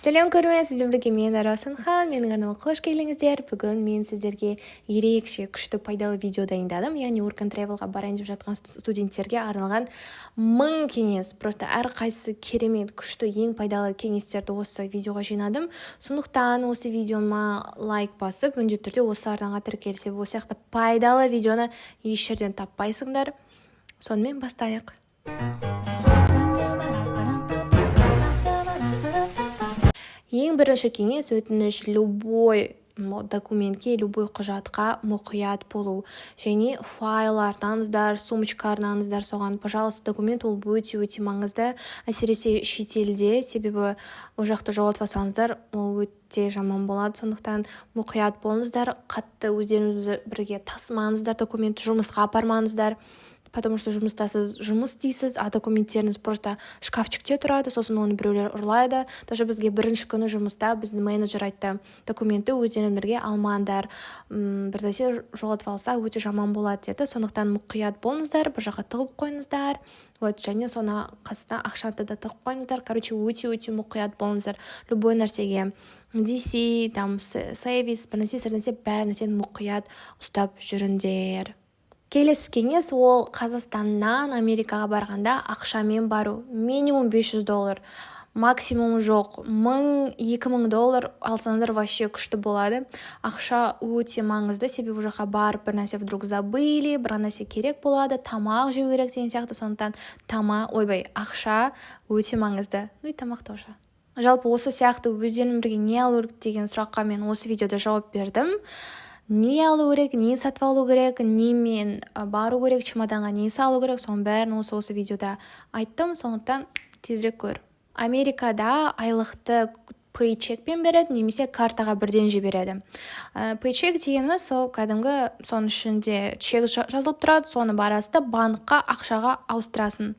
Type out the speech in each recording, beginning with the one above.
Сәлем, көрермен! Сіздермен бірге мен, Раушан. Менің арнама қош келдіңіздер! Бүгін мен сіздерге ерекше күшті, пайдалы видео дайындадым, яғни Work and Travelға барайын деп жатқан студенттерге арналған 1000 кеңес. Просто әрқайсысы керемет, күшті, ең пайдалы кеңестерді осы видеоға жинадым. Сондықтан осы видеома лайк басып, міндетті түрде осы арнаға тіркел, себебі осы сияқты пайдалы видеоны еш жерден таппайсыңдар. Сонымен, бастайық. Ең бірінші кеңес, өтініш: любой документке, любой құжатқа мұқият болу және файл арнаңыздар, сумочка арнаңыздар соған, пожалуйста. Документ ол өте, өте маңызды, әсіресе шетелде, себебі ол жақта жоғалтып алсаңыздар, ол өте жаман болады. Сондықтан мұқият болыңыздар, қатты өздеріңіз бірге тасымаңыздар документті, жұмысқа апармаңыздар, потому что жұмыста сіз жұмыс істейсіз, а документтеріңіз просто шкафчикте тұрады, сосын оны біреулер ұрлайды. Даже бізге бірінші күні жұмыста біздің менеджер айтты: «Документті өздеріңмен бірге алмаңдар, бір нәрсе жоғалтып алса, өте жаман болады», — деді. Сондықтан мұқият болыңыздар, бір жаққа тығып қойыңыздар. Вот, және соны қасына ақшаны да тығып қойыңыздар. Короче, өте, өте мұқият болыңыздар любой нәрсеге: DC там, сервис, бір нәрсе, бір нәрсе, бәр нәрсені мұқият ұстап жүріңдер. Келесі кеңес: ол Қазақстаннан Америкаға барғанда ақшамен бару. Минимум 500 доллар, максимум жоқ, 1000, 2000 доллар алсаңыздар, вообще күшті болады. Ақша өте маңызды, себебі ол жаққа барып, бір нәрсе вдруг забыли, бір нәрсе керек болады, тамақ жеу керек деген сияқты. Сондықтан тамақ, ойбай, ақша өте маңызды, ну и тамақ тоже. Жалпы, осы сияқты өздеріңмен бірге не алу керек деген сұраққа мен осы видеода жауап бердім: не алу керек, не сатып алу керек, немен бару керек, чемоданға не салу керек, соның бәрін осы видеода айттым. Сондықтан тезірек көр. Америкада айлықты paycheck пен береді немесе картаға бірден жібереді. Paycheck дегеніміз сол кәдімгі, соның ішінде чек жазылып тұрады, соны барасыз да, банкқа ақшаға ауыстырасың.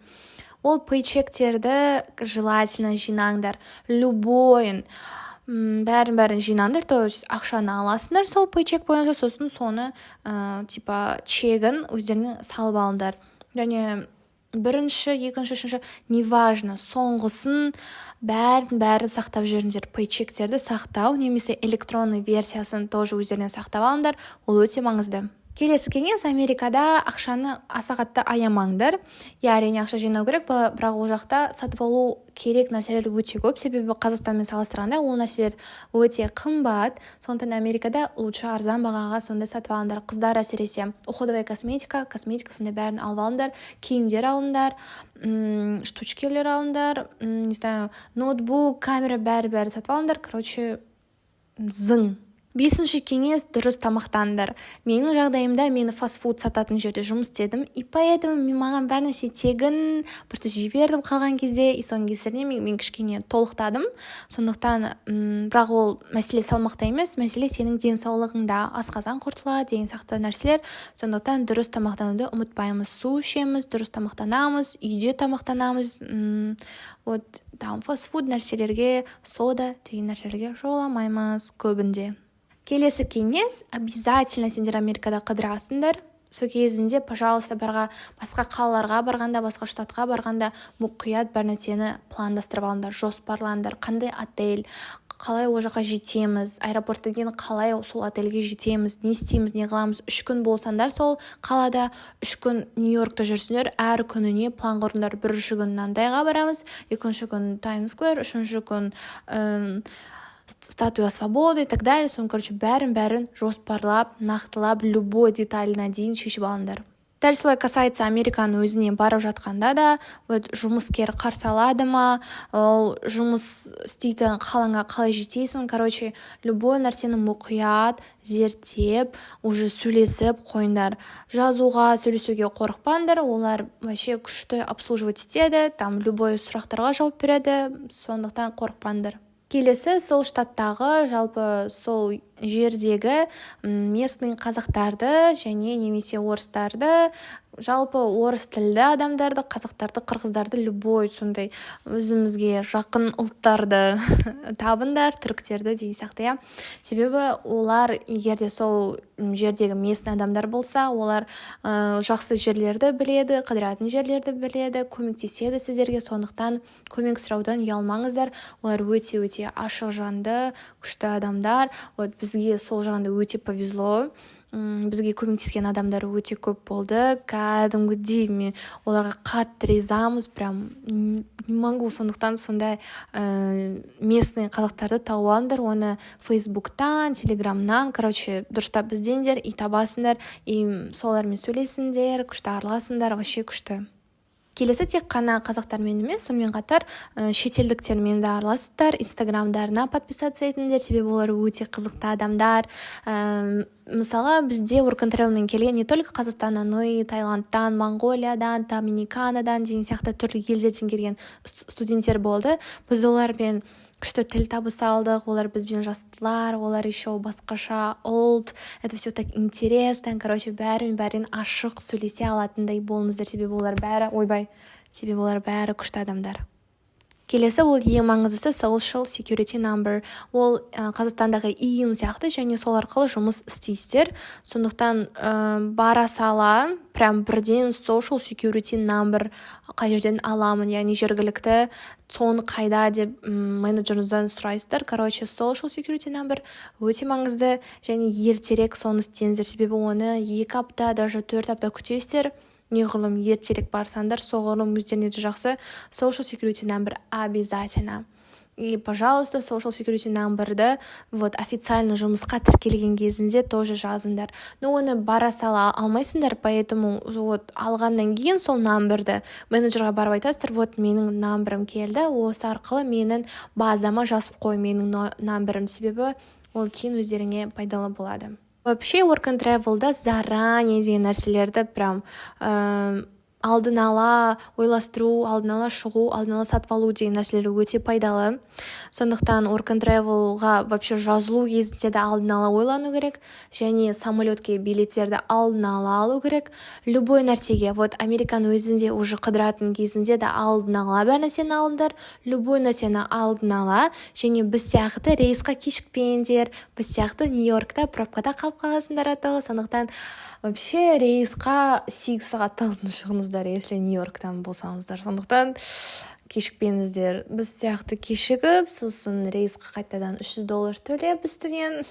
Ол paycheck терді желательно жинаңдар, любойын, бәрін, бәрін жинаңдар. То есть ақшаны аласыңдар сол paycheck бойынша, сосын соны типа чегін өздеріңе салып алыңдар. Және бірінші, екінші, үшінші, неважно, соңғысын, бәрін, бәрін сақтап жүріңдер. Paycheck терді сақтау немесе электронный версиясын тоже өздеріне сақтап алыңдар, ол өте маңызды. Келесі кеңес: Америкада ақшаны аса қатты аямаңдар. Иә, әрине, ақша жинау керек, бірақ ол жақта сатып алу керек нәрселер өте көп, себебі Қазақстанмен салыстырғанда ол нәрселер өте қымбат. Сондықтан Америкада лучше арзан бағаға сондай сатып алыңдар. Қыздар, әсіресе уходовая косметика, косметика, сондай бәрін алып алыңдар, киімдер алыңдар, штучкелер алыңдар, не знаю, ноутбук, камера, бәрі, бәрі сатып алыңдар. Короче, зың. Бесінші кеңес: дұрыс тамақтаныңдар. Менің жағдайымда мен фастфуд сататын жерде жұмыс істедім, и поэтому мен, маған бар нәрсе тегін, просто жібердім қалған кезде, и соның кесірінен мен кішкене толықтадым. Сондықтан бірақ ол мәселе салмақта емес, мәселе сенің денсаулығыңда, асқазан құртылады деген сияқты нәрселер. Сондықтан дұрыс тамақтануды ұмытпаймыз: су ішеміз, дұрыс тамақтанамыз, үйде тамақтанамыз. Вот, там фастфуд нәрселерге, сода деген нәрселерге жоламаймыз көбінде. Келесі кеңес: обязательно сендер Америкада қыдырасыңдар, сол кезінде, пожалуйста, барға, басқа қалаларға барғанда, басқа штатқа барғанда мұқият бар нәрсені пландастырып алыңдар, жоспарлаңдар: қандай отель, қалай ол жаққа жетеміз, аэропорттан кейін қалай сол отельге жетеміз, не істейміз, не қыламыз. 3 күн болсаңдар сол қалада, 3 күн Нью Йоркта жүрсіңдер, әр күніне план құрыңдар: бірінші күн мынандайға барамыз, екінші күн Таймс Сквер, үшінші күн Статуя свободы и так далее. Соны, короче, бәрін, бәрін жоспарлап, нақтылап, любой деталіне дейін шешіп алыңдар. Дәл солай касается Американың өзіне барып жатқанда да. Вот, жұмыскер қарсы алады ма, ол жұмыс істейтін қалаңа қалай жетесің, короче, любой нәрсені мұқият зерттеп, уже сөйлесіп қойыңдар. Жазуға, сөйлесуге қорықпаңдар, олар вообще күшті обслуживать етеді, там любой сұрақтарға жауап береді, сондықтан қорықпаңдар. Келесі: сол штаттағы, жалпы сол жердегі местный қазақтарды және немесе орыстарды Жалпы орыс тілді адамдарды, қазақтарды, қырғыздарды, любой сондай өзімізге жақын ұлттарды табыңдар, түріктерді деген сияқты, иә. Себебі олар, егер де сол жердегі местный адамдар болса, олар жақсы жерлерді біледі, қыдыратын жерлерді біледі, көмектеседі сіздерге. Сондықтан көмек сұраудан ұялмаңыздар. Олар өте өте ашық жанды, күшті адамдар. Вот бізге сол жағында өте повезло, бізге көмектескен адамдар өте көп болды. Кәдімгідей мен оларға қатты ризамыз, прям не могу. Сондықтан сондай местный қазақтарды тауып алыңдар. Оны Фейсбуктан, Телеграмнан, короче, дұрыстап іздеңдер и табасыңдар. И солармен сөйлесіңдер, күшті араласыңдар, вообще күшті. Келесі, тек қана қазақтармен емес, сонымен қатар шетелдіктермен де араласыңдар, Инстаграмдарына подписаться етіңдер, себебі олар өте қызықты адамдар. Мысалы, бізде work and travel келген не только Қазақстаннан, но и Таиландтан, Моңғолиядан, Доминиканадан деген сияқты түрлі елдерден келген студенттер болды. Біз олармен күшті тіл табыса алдық, олар бізбен жастылар, олар еще басқаша ұлт, это все так интересно. Короче, бәрімен, бәрінен ашық сөйлесе алатындай болыңыздар, себебі олар бәрі, ойбай, себебі олар бәрі күшті адамдар. Келесі, ол ең маңыздысы, social security number. Ол Қазақстандағы ИИН сияқты және сол арқылы жұмыс істейсіздер. Сондықтан бара сала прям бірден social security number қай жерден аламын, яғни жергілікті ЦОН қайда деп менеджеріңізден сұрайсыздар. Короче, social security number өте маңызды және ертерек соны істеңіздер, себебі оны 2 апта, даже 4 апта күтесіздер. Неғұрлым ертерек барсаңдар, соғұрлым өздеріне де жақсы. Social security number обязательно. И, пожалуйста, social security numberді вот официально жұмысқа тіркелген кезінде тоже жазыңдар. Но оны бара сала алмайсыңдар, поэтому вот алғаннан кейін сол numberді менеджерға барып айтасыздар: «Вот менің numberім келді, осы арқылы менің базама жазып қой менің numberім», себебі ол кейін өздеріңе пайдалы болады. Вообще, work and travelда заранее деген нәрселерді прям алдын ала ойластыру, алдын ала шығу, алдын ала сатып алу деген нәрселер өте пайдалы. Сондықтан work and travelға вообще жазылу кезінде де алдын ала ойлану керек және самолетке билеттерді алдын ала алу керек, любой нәрсеге. Вот Американың өзінде уже қыдыратын кезінде де алдын ала бәр нәрсені алыңдар, любой нәрсені алдын ала. Және біз сияқты рейсқа кешікпеңдер, біз сияқты Нью Йоркта пробкада қалып қаласыңдар, а то. Сондықтан вообще рейсқа 8 сағат алдын шығыңыздар, если Нью Йорктан болсаңыздар. Сондықтан кешікпеңіздер, біз сияқты кешігіп, сосын рейсқа қайтадан 300 доллар төлеп үстінен,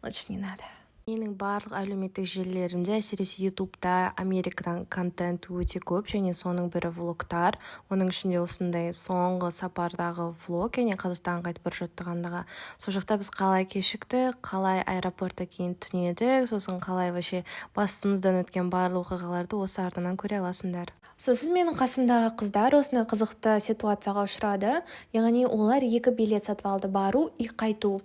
лучше не надо. Менің барлық әлеуметтік желілерімде, әсіресе Ютубта, Америкадан контент өте көп және соның бірі влогтар. Оның ішінде осындай соңғы сапардағы влог, яғни Қазақстанға қайтып бара жатқандағы. Сол жақта біз қалай кешіктік, қалай аэропортта кейін түнедік, сосын қалай вообще басымыздан өткен барлық оқиғаларды осы арнадан көре аласыңдар. Сосын менің қасымдағы қыздар осындай қызықты ситуацияға ұшырады, яғни олар екі билет сатып алды: бару и қайту.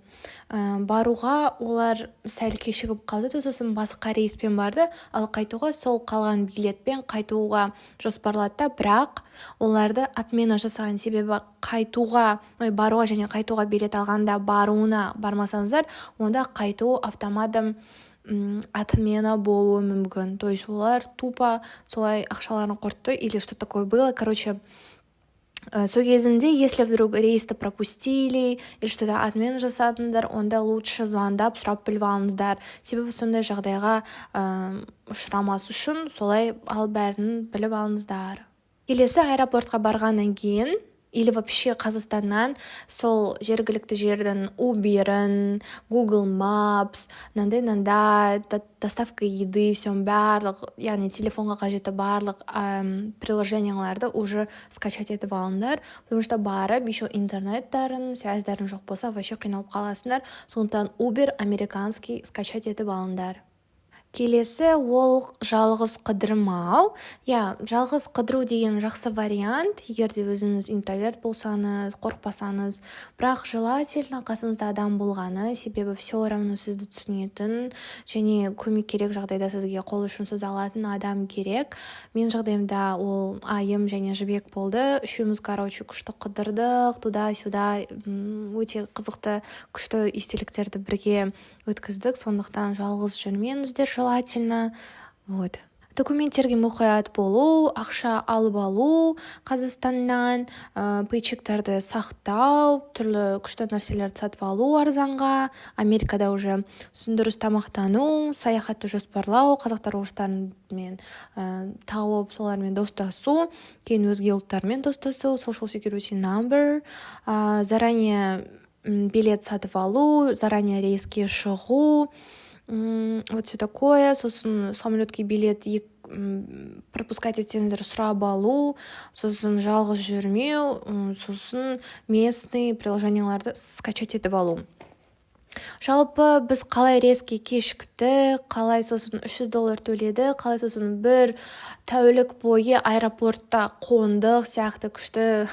Баруға олар сәл кешігіп қалды, сосын басқа рейспен барды, ал қайтуға сол қалған билетпен қайтуға жоспарлады да, бірақ оларды отмена жасаған. Себебі қайтуға, ой, баруға және қайтуға билет алғанда, баруына бармасаңыздар, онда қайту автоматом отмена болуы мүмкін. То есть олар тупо солай ақшаларын құртты или что такое было. Короче, сол кезінде, если вдруг рейсті пропустили или что то отмена жасадыңдар, онда лучше звондап, сұрап біліп алыңыздар, себебі сондай жағдайға ұшырамас үшін солай ал бәрін біліп алыңыздар. Келесі, аэропортқа барғаннан кейін или вообще Қазақстаннан сол жергілікті жердің Уберін, Google Maps, мынандай мынандай доставка еды, все, барлық, яғни телефонға қажетті барлық приложенияларды уже скачать етіп алыңдар, потому что барып еще интернеттарың, связьдарың жоқ болса, вообще қиналып қаласыңдар. Сондықтан Убер американский скачать етіп алыңдар. Келесі, ол жалғыз қыдырмау. Иә, жалғыз қыдыру деген жақсы вариант, егер де өзіңіз интроверт болсаңыз, қорықпасаңыз. Бірақ желательно қасыңызда адам болғаны, себебі все равно сізді түсінетін және көмек керек жағдайда сізге қол ұшын соза алатын адам керек. Менің жағдайымда ол Айым және Жібек болды. Үшеуміз, короче, күшті қыдырдық, туда сюда, өте қызықты, күшті естеліктерді бірге өткіздік. Сондықтан жалғыз жүрмеңіздер желательно. Вот. Документтерге мұқият болу, ақша алып алу Қазақстаннан, paycheck тарды сақтау, түрлі күшті нәрселерді сатып алу арзанға Америкада уже, сосын дұрыс тамақтану, саяхатты жоспарлау, қазақтар, орыстармен тауып, солармен достасу, кейін өзге ұлттармен достасу, social security number, заранее билет сатып алу, заранее рейске шығу, вот все такое. Сосын самолетке билет пропускать етсеңіздер, сұрап алу, сосын жалғыз жүрмеу, сосын местный приложения ларды скачать етіп алу. Жалпы, біз қалай рейске кешіктік, қалай сосын 300 доллар төледі, қалай сосын бір тәулік бойы аэропортта қондық сияқты күшті,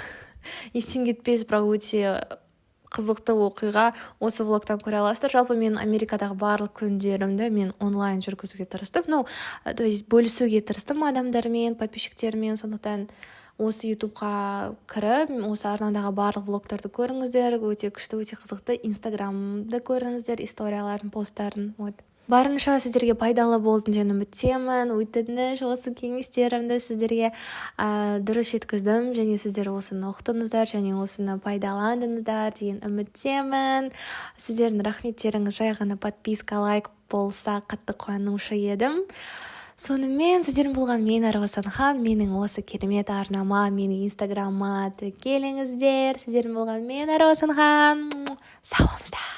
естен кетпес, бірақ өте қызықты оқиға осы влогтан көре аласыздар. Жалпы, мен Америкадағы барлық күндерімді мен онлайн жүргізуге тырыстым, ну, то есть бөлісуге тырыстым адамдармен, подписчик термен. Сондықтан осы Ютубқа кіріп, осы арнадағы барлық влогтарды көріңіздер, өте күшті, өте қызықты. Инстаграмды көріңіздер, историяларын, посттарын. Вот, барынша сіздерге пайдалы болдым деген үміттемін. Өтініш, осы кеңестерімді сіздерге дұрыс жеткіздім және сіздер осыны ұқтыңыздар және осыны пайдаландыңыздар деген үміттемін. Сіздердің рахметтеріңіз жай ғана подписка, лайк болса, қатты қуанушы едім. Сонымен, сіздермен болған мен, Ару Асанхан. Менің осы керемет арнама, менің Инстаграмыма тіркеліңіздер. Сіздермен болған мен, Ару Асанхан. Сау болыңыздар.